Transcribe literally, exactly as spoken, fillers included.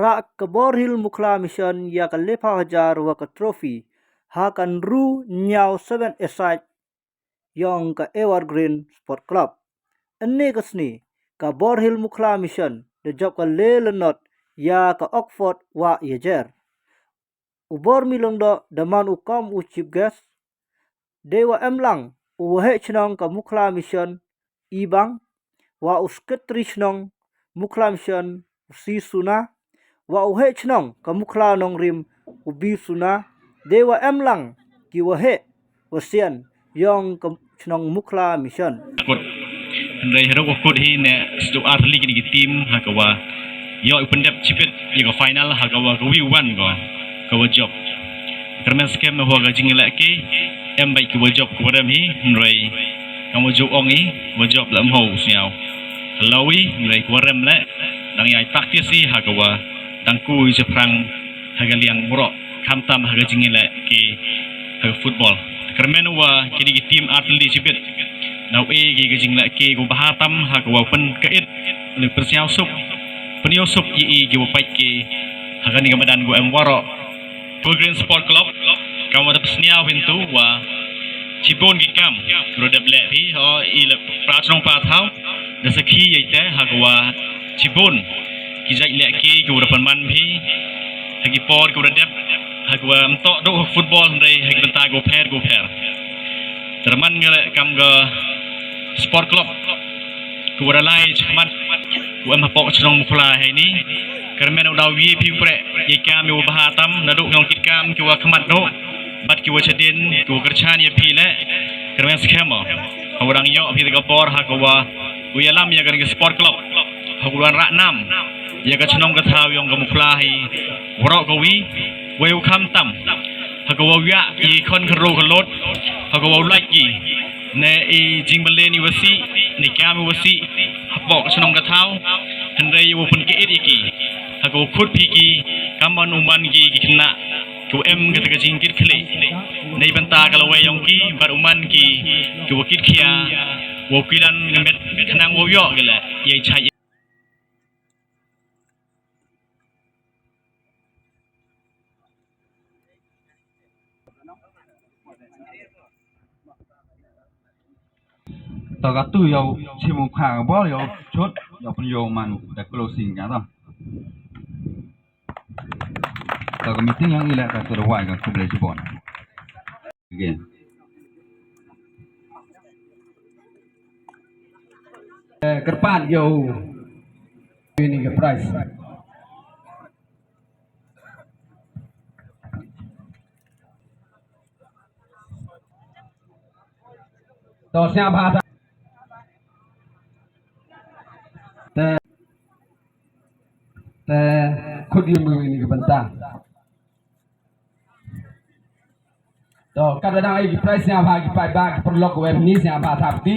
Ka Bor Hill Mukhla Mission ïa ka laiphew hajar wa ka trophy ha ka nru ñiaw seven eside yong ka Evergreen Sport Club. Ynne ka sngi ka Bor Hill Mukhla Mission da jop ka le lanot ïa ka Oxford wa ïa jer. U Bor Milongdo da man u kam u chief guest. Dei wa em lang u waheh chnong ka Mukhla Mission i bang, wa u sekretari chnong Mukhla Mission u si suna, wa u heh chnong ka Mukhla Nongrim u bi suna. Dei wa em lang ki waheh wasian yong ka chnong Mukhla Mission. Kut. Hynrei haduh kut hi ne sduk ar li kini ki team ha ka wa ïoh u pyndep chipit ïa ka final ha ka wa ka wi wan ko ka wa jop. Kyrmen skhem na wa ka jingleh ki em bai ki wa jop ka wa rem hi. Hynrei kam wa jop ong i wa jop la mho sniaw. Lawi hynrei ka wa rem le dang ïai practice i ha ka wa dang ku i japhrang ha ka liang murok khamtam ha ka jingleh ki ha ka football. Kyrmen wa kini ki team artylli chibit na u e ki ka jingleh ki ku baha tam ha ka wa pyn ka it ni pynsniaw sup pynïoh sup i i ki wa pait ki ha ka ni ka madan ku em warok. Evergreen Sport Club kam wa da pysniaw hintu wa chibun ki kam ru dep leh phi ho i le pra chnong pa thaw da sakhi ïa te ha ka wa chibun ki jait leh ki ki wa da pynman phi ha ki por ki wa da dep ha ka wa mtok duk football hynrei ha ki bynta ku pher ku pher. Terman nga le kam ka Sport Club ku wa da lai chakmat ku em hapok chnong Mukhla hai ni. Kyrmen u daw wi phi pre ye kam yu baha tam na duk nong kit kam ki wa khmat duk bat ki wa chadin ki wa kyrchan ye phi le. Kyrmen skhem o ha wa dang ïoh phi ka por ha ka wa u ïalam ïa ka Sport Club ha ka wa rak nam ïa ka chnong ka thaw yong ka Mukhla hi. Warok ka wi wei u kham tam ha ka wa u ïa i khon ka ro ka lot ha ka wa u lait ki ne i jingmalen i wasi ne kam i wasi hapok ka chnong ka thaw. Hynrei wa pun ki it i ki ha ka wa khut phi ki kam man u man ki ki khynnah ki wa em ka ta ka jingkit khlieh nei bynta ka lawei yong ki bad u man ki ki wa kit khia wa u kilan ngemet khnang wa u ïoh ki le ïa i chai. To katu ïa u chim u kha ka bol ïa u chut ïa u pynïoh man da closing ka to. To ka meeting ïa i leh ka to da wai ka khublei chibun. Again. Eh, kyrpad ïa u ini ka prize. To sñiawbha ta. Te, te khut ïa u ini ka bynta. To, ka da dang ai ki prize sñiawbha ki paidbah ki paralok wei ni sñiawbha thap ti.